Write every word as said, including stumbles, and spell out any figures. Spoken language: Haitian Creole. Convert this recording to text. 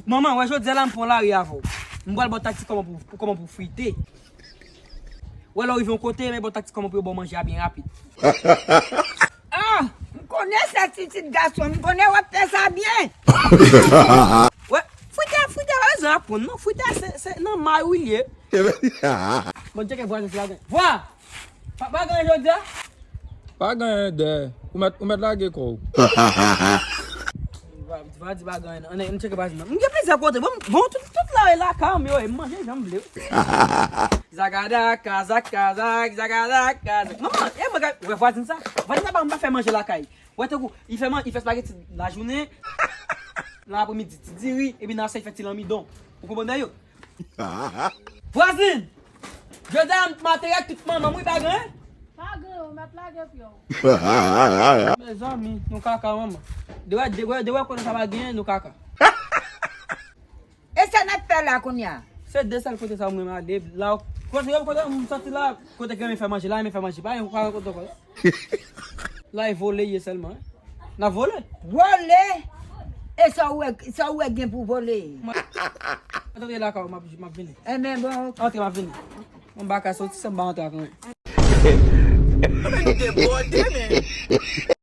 Manman, wè jodi a la m pran lari avè w. M pral ba w taktik kòman pou, pou kòman pou frite. Wè lè w rive yon kote, men ba w taktik kòman pou yo ba w manje a byen rapid. Ah! M konnen sa ti ti gason, m konnen w ap fè sa byen. Wè, frite, frite pa bezwen aprann non. Frite se, se nan may ou l ye. Bon, tcheke vwa jodi a gen. Vwa! Pa, pa gen jodi a? Pa gen dè. Ou mèt, ou mèt lage kò w. Va, va di pa gen anyen. Ann, ann tcheke vwazin nan. M gen plizyè kote. Bon, bon, tout, tout la e lakay m yo, e m manje jan m vle. Zagadaka, zaka, zak, zagadaka, zak. Manman, e mwen ka, wè vwazin sa? Vwazin sa pa m pa fè manje lakay. Wè tankou, li fè man, li fè spageti lajounen, nan apremidi ti diri, epi nan aswè li fè ti lanmidon. Ou konprann yo? Vwazin! Jodi a m materye ak tout manman m wi, pa gen? Pa gen, ou mèt lage pye w. Mezanmi, nou kaka manman. De wè, de wè, de wè kote sa pa gen, nou kaka. E sa n ap fè la kounye a? Se de sèl kote sa mwen ale. La, kote, kote m soti la, kote ki renmen fè manje, la renmen fè manje. Pa gen, pa gen kote ankò. La e vole ye sèlman, hein. N ap vole. Vole? E sa w wè, sa w wè gen pou vole? Mwen, antre lakay ou, m ap, m ap vini. Enben bon. Antre, m ap vini. Mwen baka soti san m pa antre ak anyen. Debòde, men.